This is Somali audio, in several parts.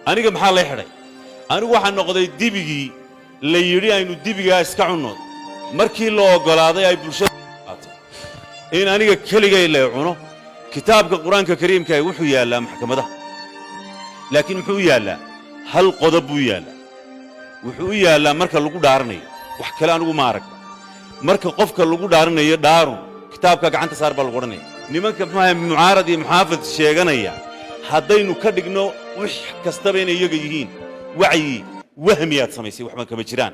Aniga maxaa lay xidhay? Anigu waxaa noqday dibigii la yidhi aynu dibigaa iska cunno. Markii la oggolaaday ay bulshada qaatay in aniga keligay la cuno. Kitaabka Qur-aanka Kariimka wuxuu yaallaa maxkamadaha, laakiin muxuu u yaallaa? Hal qodob buu yaallaa. Wuxuu u yaallaa marka lagu dhaaranayo. Wax kale anigu ma aragba. Marka qofka lagu dhaaranayo, dhaarun kitaabka gacanta saar baa lagu odhanaya. Nimanka, muxuu ahay, mucaarad iyo muxaafid sheeganaya, haddaynu ka dhigno wix kastaba inay iyaga yihiin, wacyi wahmiyaad samaysay, waxban kama jiraan,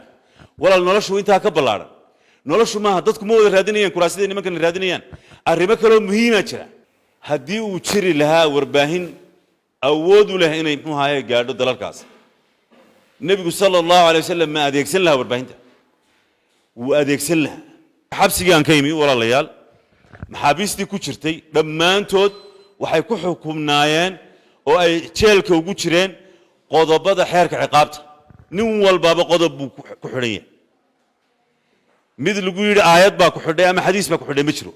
walaal. Noloshu intaa ka ballaadhan. Noloshu maaha dadku ma wada raadinayaan kuraasida nimankan raadinayaan. Arrimo kaloo muhiimaa jira. Haddii uu jiri lahaa warbaahin awood u leh inay, muxuu ahaye, gaadho dalalkaas, Nebigu sala Allahu alay wasalam ma adeegsan lahaa warbaahinta? Wuu adeegsan lahaa. Xabsigii aan ka imi, walaalayaal, maxaabiistii ku jirtay dhammaantood waxay ku xukumnaayeen oo ay jeelka ugu jireen qodobada xeerka ciqaabta. Nin walbaaba qodob buu ku xidhan yahay. Mid lagu yidhi aayad baa ku xidhay ama xadiis baa ku xidhay ma jiro.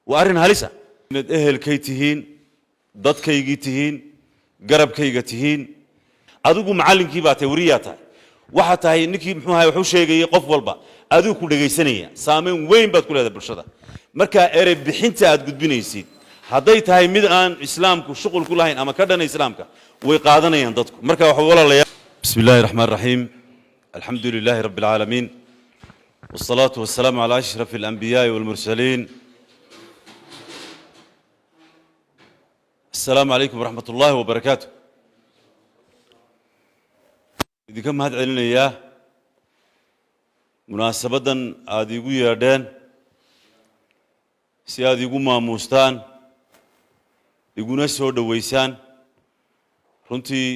Waa arrin halisa. Inaad ehelkay tihiin, dadkaygii tihiin, garabkayga tihiin. Adigu macallinkii baa tahay, weriyaa tahay, waxaa tahay ninkii, muxuu ahay, wax u sheegayay qof walba. Adigu ku dhegaysanaya, saamayn weyn baad ku leedahay bulshada. Marka erey bixinta aad gudbinaysid hadday tahay mid aan Islaamku shuqul ku lahayn ama ka dhana Islaamka, way qaadanayaan dadku. Marka waxa, walaalayaal, bismi Illahi raxmaan raxiim, alxamdu lilaahi rabbi alcaalamiin, wasalaatu wasalaamu calaa ashraf alanbiyaai walmursaliin. Assalaamu calaykum waraxmat ullaahi wabarakaatu. Idinka mahad celinayaa munaasabaddan aada iigu yeedheen si aad iigu maamuustaan, iguna soo dhoweysaan. Runtii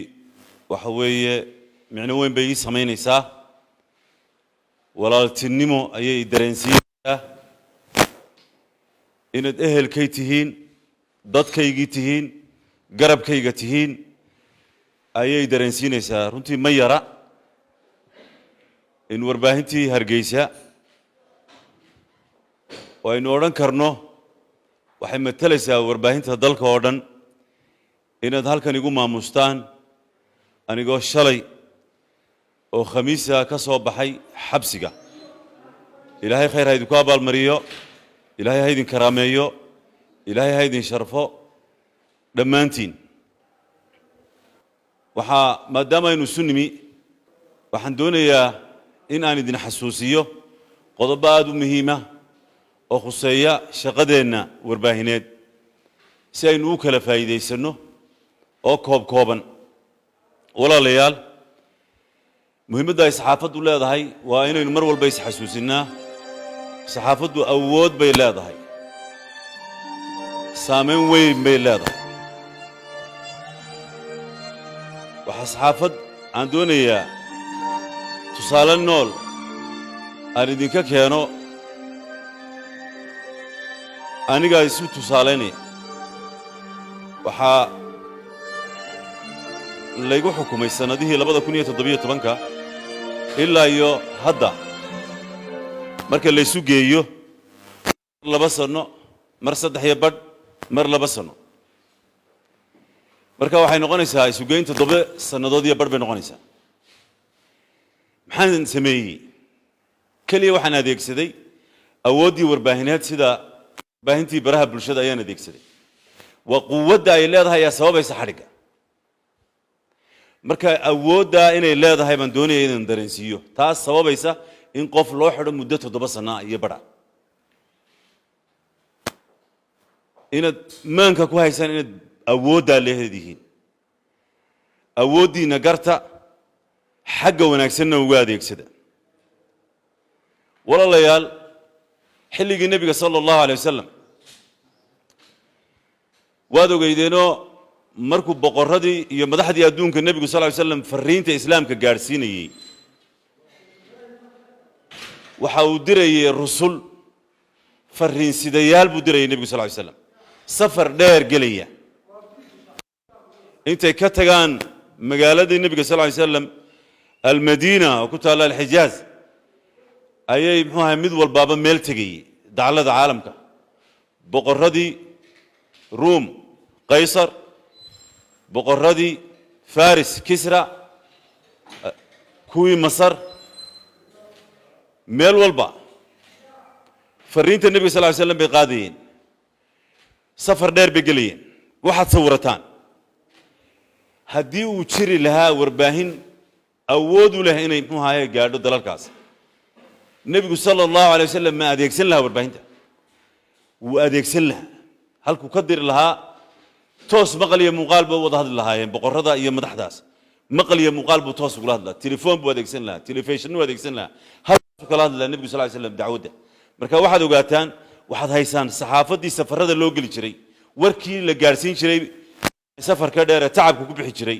waxa weeye micno weyn bay ii samaynaysaa, walaaltinimo ayay i dareensiinaysaa, inaad ehelkay tihiin, dadkaygii tihiin, garabkayga tihiin ayay dareensiinaysaa. Runtii ma yara in warbaahintii Hargeysa oo aynu odhan karno waxay matalaysaa warbaahinta dalka oo dhan inaad halkan igu maamuustaan, anigoo shalay oo Khamiisa ka soo baxay xabsiga. Ilaahay khayr ha idinku abaalmariyo, Ilaahay ha idin karaameeyo, Ilaahay ha idin sharfo dhammaantiin. Waxaa maadaama aynu isu nimi, waxaan doonayaa in aan idin xasuusiyo qodobo aada u muhiima oo khuseeya shaqadeenna warbaahineed, si aynu u kala faa'iidaysanno, oo koob kooban. Walaalayaal, muhiimadda ay saxaafaddu leedahay waa inaynu mar walba isxasuusinnaa. Saxaafaddu awood bay leedahay, saamayn weyn bay leedahay. Waxaa saxaafad aan doonayaa tusaale nool aan idinka keeno. Anigaa isu tusaalaynaya. Waxaa laygu xukumay sannadihii 2017-ka ilaa iyo hadda, marka laysu geeyo, mar 2 sanno, mar saddex iyo badh, mar 2 sanno. Marka waxay noqonaysaa isugeyn 7 sannadood iyo badh bay noqonaysaa. Maxaan sameeyey? Keliya waxaan adeegsaday awooddii warbaahineed, sida warbaahintii baraha bulshada ayaan adeegsaday. Waa quwadda ay leedahay ayaa sababaysa xadhigga. Marka awooddaa inay leedahay baan doonaya inaan dareensiiyo, taas sababaysa in qof loo xidho muddo 7 sanna iyo badha. Inaad maanka ku haysaan inaad awooddaa leedihiin, awooddiinna garta, xagga wanaagsanna uga adeegsada. Walaalayaal, xilligii Nebiga sala Allahu alay wasalam waad ogeydeenoo, markuu boqorradii iyo madaxdii adduunka Nebigu sal ly slam farriinta Islaamka gaadhsiinayey, waxa uu dirayey rusul, farriinsidayaal buu dirayay Nebigu sal ly slam, safar dheer gelaya. Intay ka tagaan magaaladii Nebiga sal ly slam, Almadiina oo ku taalla Alxijaaz, ayay, muxuu ahay, mid walbaaba meel tegayey daclada caalamka. Boqorradii Ruum, Qaysar, boqorradii Faris, Kisra, kuwii Masar, meel walba fariinta Nebiga sal ly slam bay qaadayeen, safar dheer bay gelayeen. Waxaad sawirataan haddii uu jiri lahaa warbaahin awood u leh inay, muxuu ahaye, gaadho dalalkaas, Nebigu sala Allahu alay wasalam ma adeegsan lahaa warbaahinta? Wuu adeegsan lahaa. Halkuu ka diri lahaa toos, maqal iyo muuqaal ba wada hadli lahaayeen boqorrada iyo madaxdaas. Maqal iyo muuqaal buu toos ugula hadlaa. Telefoon buu adeegsan lahaa, telefishinnu adeegsan lahaa, halkaasuu kala hadli lahaa Nebigu sal ly slam dacwadda. Marka waxaad ogaataan, waxaad haysaan saxaafaddii safarada loo geli jiray, warkii la gaadhsiin jiray safarka dheer ee tacabka ku bixi jiray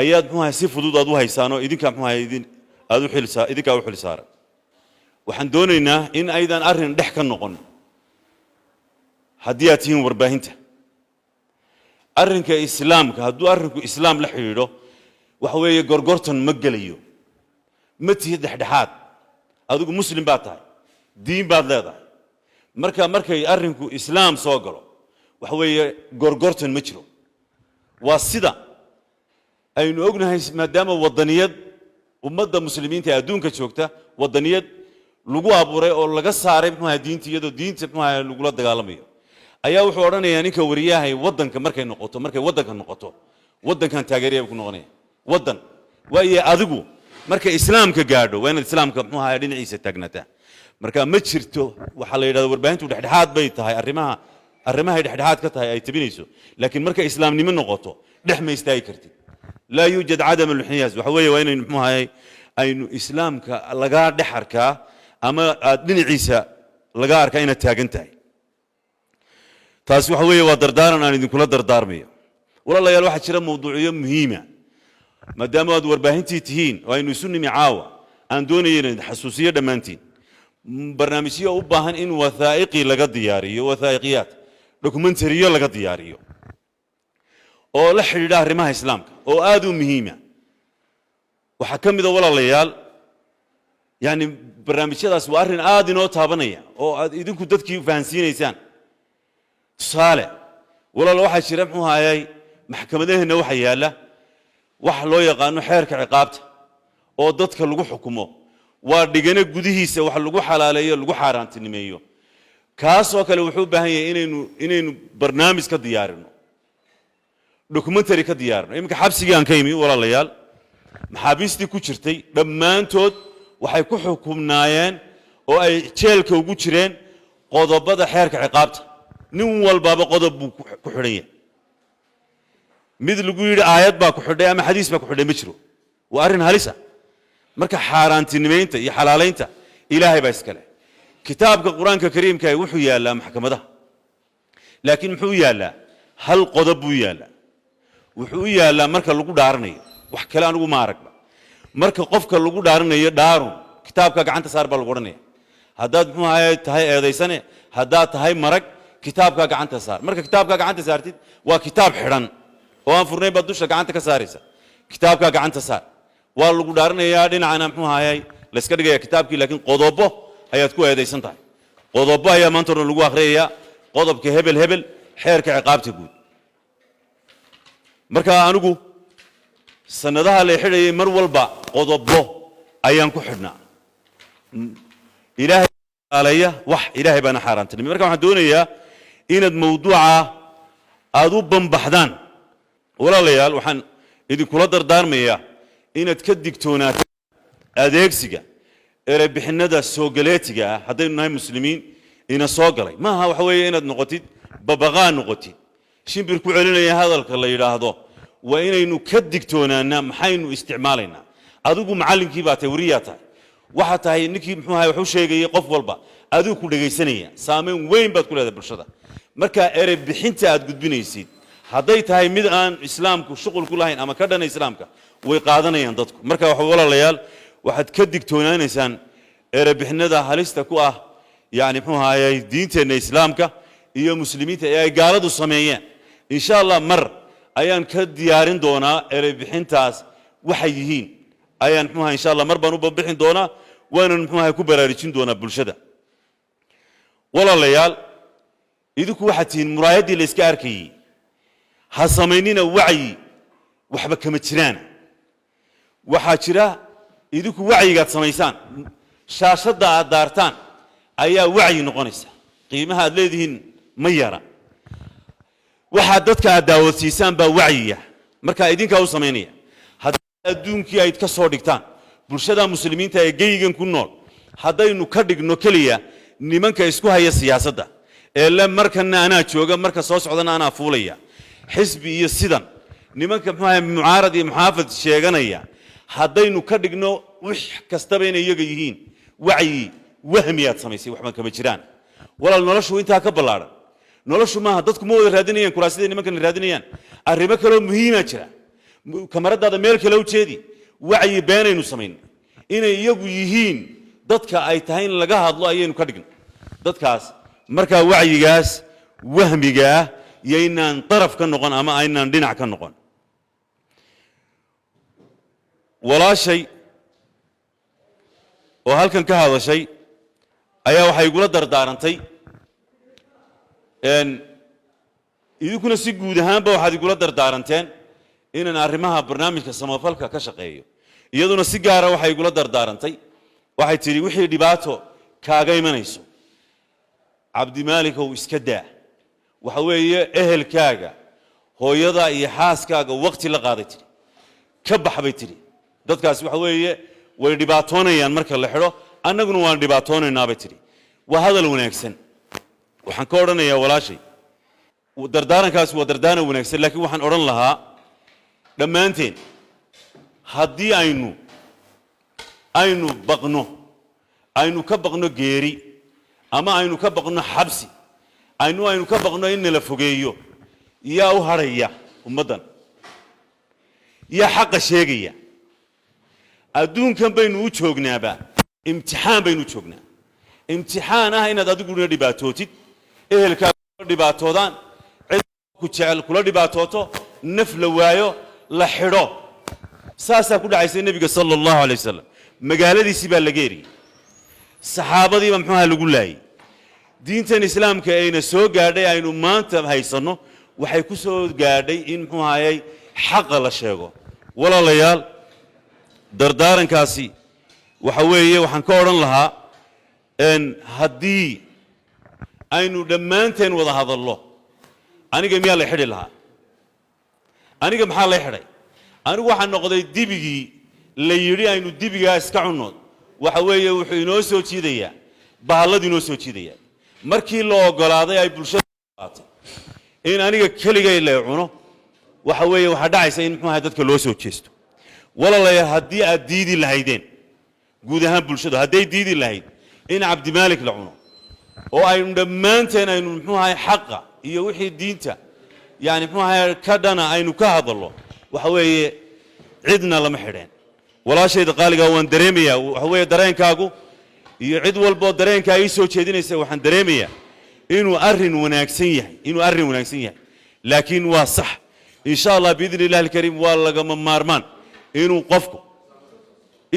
ayaad, muxuu ahay, si fudud aad u haysaanoo idinkaa, muxuu ahay, idin aad u xilsaa, idinkaa u xil saaran. Waxaan doonaynaa in aydan arrin dhex ka noqon. Haddii aad tihiin warbaahinta, arrinka Islaamka, hadduu arrinku Islaam la xidhiidho, waxa weeye gorgortan ma gelayo, ma tihid dhexdhexaad. Adigu Muslim baad tahay, diin baad leedahay. Marka markay arrinku Islaam soo galo, waxa weeye gorgortan ma jiro. Waa sida aynu ognahay, maadaama waddaniyad ummadda Muslimiinta ee adduunka joogta waddaniyad lagu abuuray oo laga saaray, muxuu ahay, diinta, iyadoo diinta, muxuu ahay, lagula dagaalamayo, ayaa wuxuu odhanayaa ninka wariyahay, waddanka markay noqoto, markay waddanka noqoto, waddankan taageeraya buu ku noqonaya waddan waayo. Adigu markay Islaamka gaadho, waa inaad Islaamka, muxuu ahay, dhinaciisa taagnaataa. Marka ma jirto waxaa la yidhahdo warbaahintu dhexdhexaad bay tahay. Arrimahay dhexdhexaad ka tahay ay tabinayso, laakiin markay Islaamnimo noqoto, dhex ma istaagi kartid. Laa yuujad cadam alxiyaas. Waxa weeye waa inaynu, muxuu ahay, aynu Islaamka lagaa dhex arkaa ama aad dhinaciisa laga arkaa inaad taagan tahay. Taasi waxa weeye waa dardaaran aan idinkula dardaarmayo. Walaalayaal, waxaa jira mawduucyo muhiima, maadaama aad warbaahintii tihiin oo aynu isu nimi caawa, aan doonaya inaan idin xasuusiyo dhammaantiin barnaamijyo u baahan in wathaa'iqi laga diyaariyo, wathaa'iqiyaat, dokumentariyo laga diyaariyo oo la xidhiidha arrimaha Islaamka oo aad u muhiima. Waxaa ka mida, walaalayaal, yani barnaamijyadaas waa arrin aad inoo taabanaya oo aad idinku dadkii fahansiinaysaan. Tusaale, walaal, waxaa jira, muxuu hayay, maxkamadaheenna waxa yaalla waxa loo yaqaano xeerka ciqaabta oo dadka lagu xukumo. Waa dhigane gudihiisa wax lagu xalaaleeyo, lagu xaaraantinimeeyo. Kaasoo kale wuxuu u baahan yahay inaynu barnaamij ka diyaarino, documentary ka diyaarino. Iminka xabsigii aan ka imi, walaalayaal, maxaabiistii ku jirtay dhammaantood waxay ku xukumnaayeen oo ay jeelka ugu jireen qodobada xeerka ciqaabta. Nin walbaaba qodob buu ku xidhan yahay. Mid lagu yidhi aayad baa ku xidhay ama xadiis baa ku xidhay ma jiro. Waa arrin halisa. Marka xaaraantinimaynta iyo xalaalaynta Ilaahay baa iskale. Kitaabka Qur-aanka Kariimka wuxuu yaallaa maxkamadaha, laakiin muxuu u yaallaa? Hal qodob buu yaallaa. Wuxuu u yaallaa marka lagu dhaaranayo. Wax kale anigu ma aragba. Marka qofka lagu dhaaranayo, dhaarun, kitaabka gacanta saar baa lagu odhanaya. Haddaad, muxuu ahaye, tahay eedaysane, haddaad tahay marag, kitaabka gacanta saar. Marka kitaabka gacanta saartid, waa kitaab xidhan oo aan furnayn baad dusha gacanta ka saaraysa. Kitaabka gacanta saar, waa lagu dhaaranayaa. Dhinacana, muxuu ahayay, layska dhigaya kitaabkii, laakiin qodobo ayaad ku eedaysan tahay. Qodobo ayaa maanta o dhan lagu akhriyayaa, qodobka hebel hebel, xeerka ciqaabta guud. Marka anigu sanadaha la xidhayay mar walba qodobo ayaan ku xidhnaa. Ilaahay aleeya wax Ilaahay baana xaaraantinimay. Marka waxaan doonayaa inaad mawduuca aad u bambaxdaan. Walaalayaal, waxaan idinkula dardaarmayaa inaad ka digtoonaataan adeegsiga erebixinnada soogaleetiga ah. Haddaynu nahay Muslimiin, ina soo galay maaha. Waxa weeye inaad noqotid babaqaa, noqotid shimbir ku celinaya hadalka la yidhaahdo. Waa inaynu ka digtoonaanaa maxaynu isticmaalaynaa. Adigu macallinkii baa tahay, weriyaa tahay, waxaa tahay ninkii, muxuu ahay, wax u sheegayay qof walba adigu ku dhegaysanaya. Saameyn weyn baad ku leedahay bulshada. Marka erey bixinta aad gudbinaysid hadday tahay mid aan Islaamku shuqul ku lahayn ama ka dhana Islaamka, way qaadanayaan dadku. Marka waxa, walaalayaal, waxaad ka digtoonaanaysaan ereybixinada halista ku ah, yani, muxuu ahayey, diinteenna Islaamka iyo Muslimiinta ee ay gaaladu sameeyeen. Insha Allah mar ayaan ka diyaarin doonaa ereybixintaas waxay yihiin, ayaan, muxuu ahay, insha Allah mar baan u bambixin doonaa, waanan, muxuu ahay, ku baraarujin doonaa bulshada. Walaalayaal, idinku waxaad tihiin muraayaddii la iska arkayey. Ha samaynina wacyi Waxba kama jiraan. Waxaa jira idinku wacyigaad samaysaan, shaashadda aad daartaan ayaa wacyi noqonaysa. Qiimaha aad leedihiin ma yara. Waxaa dadka aad daawadsiisaan baa wacyiya. Markaa idinkaa u samaynaya. Haddii adduunkii ayd ka soo dhigtaan bulshada Muslimiinta ee geygan ku nool, haddaynu ka dhigno keliya nimanka isku haya siyaasadda ee le markana anaa jooga, marka soo socdana anaa fuulaya, xisbi iyo sidan, nimanka muxuu ahay mucaarad iyo muxaafid sheeganaya, haddaynu ka dhigno wix kastaba inay iyaga yihiin, wacyi wahmiyaad samaysay, waxban kama jiraan. Walaal, noloshu intaa ka ballaadhan. Noloshu maaha dadku ma wada raadinayaan kuraasida nimankan raadinayaan. Arrimo kaloo muhiimaa jira. Kamaradaada meel kale u jeedi. Wacyi beenaynu samayn inay iyagu yihiin dadka ay tahay in laga hadlo ayaynu ka dhigno dadkaas. Markaa wacyigaas wahmiga ah yaynaan daraf ka noqon ama aynaan dhinac ka noqon. Walaashay oo halkan ka hadashay ayaa waxay igula dardaarantay, idinkuna si guud ahaanba waxaad igula dardaaranteen inaan arrimaha barnaamijka samafalka ka shaqeeyo. Iyaduna si gaara waxay igula dardaarantay, waxay tidhi: "Wixii dhibaato kaaga imanayso, Cabdimaalikow, iska daa. Waxa weeye ehelkaaga, hooyada iyo xaaskaaga waqti la qaaday," tidhi. "Ka bax," bay tidhi. "Dadkaasi waxa weeye way dhibaatoonayaan marka la xidho, annaguna waan dhibaatoonaynaa," bay tidhi. Waa hadal wanaagsan. Waxaan ka odhanayaa walaashay, dardaarankaasi waa dardaaran wanaagsan, laakiin waxaan odhan lahaa dhammaanteen haddii aynu baqno, aynu ka baqno geeri ama aynu ka baqno xabsi, aynu ka baqno in nala fogeeyo, yaa u hadhaya ummaddan? Yaa xaqa sheegaya? Adduunkan baynu u joognaaba imtixaan baynu u joognaa, imtixaan ah inaad adiguna dhibaatootid, ehelkaaga kula dhibaatoodaan, cid ku jecel kula dhibaatooto, naf la waayo, la xidho. Saasaa ku dhacaysay Nebiga sala Allahu alay wasalam. Magaaladiisii baa laga eriyey, saxaabadiiba muxuuha lagu laayey. Diintan Islaamka ayna soo gaadhay, aynu maanta haysanno, waxay ku soo gaadhay in muxuu ahayey xaqa la sheego. Walaalayaal, dardaarankaasi waxa weeye waxaan ka odhan lahaa, haddii aynu dhammaanteen wada hadallo, aniga miyaa la xidhi lahaa? Aniga maxaa lay xidhay? Anigu waxaa noqday dibigii la yidhi aynu dibigaa iska cunno. Waxa weeye wuxuu inoo soo jiidayaa bahalladu inoo soo jiidayaa. Markii la oggolaaday, ay bulshada ogolaatay in aniga keligay la cuno, waxa weeye waxaa dhacaysa in muxuu ahay dadka loo soo jeesto. Walaalayaal, haddii aad diidi lahaydeen, guud ahaan bulshadu hadday diidi lahayd in Cabdimaalik la cuno, oo aynu dhammaanteen aynu muxuu ahay xaqa iyo wixii diinta yani muxuu ahay ka dhana aynu ka hadallo, waxa weeye cidna lama xidheen. Walaashayda qaaligaa, waan dareemayaa waxa weeye dareenkaagu iyo cid walboo dareenkaa ii soo jeedinaysa. Waxaan dareemayaa inuu arrin wanaagsan yahay, inuu arrin wanaagsan yahay. Laakiin waa sax, insha Allah, biidni illahi alkariim, waa lagama maarmaan inuu qofku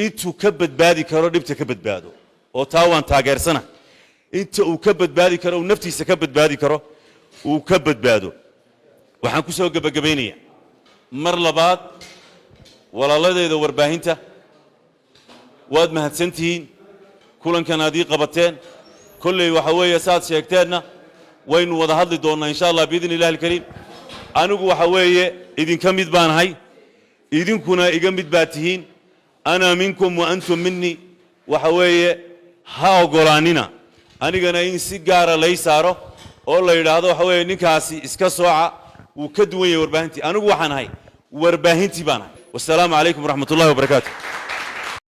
intuu ka badbaadi karo dhibta ka badbaado, oo taa waan taageersana. Inta uu ka badbaadi karo, uu naftiisa ka badbaadi karo, uu ka badbaado. Waxaan ku soo gebagabaynayaa mar labaad, walaaladeeda warbaahinta, waad mahadsantihiin kulankan aad ii qabateen. Kolley waxa weeye saad sheegteenna waynu wada hadli doonnaa insha Allah, biidni illahi alkariim. Anigu waxa weeye idinka mid baan ahay, idinkuna iga mid baa tihiin. Ana minkum wa antum minii. Waxa weeye ha oggolaanina anigana in si gaara lay saaro oo la yidhaahdo waxa weeye ninkaasi iska sooca, wuu ka duwan yahay warbaahintii. Anigu waxaan ahay warbaahintii baan ahay. Wasalaamu calaykum waraxmat ullahi wabarakaatu.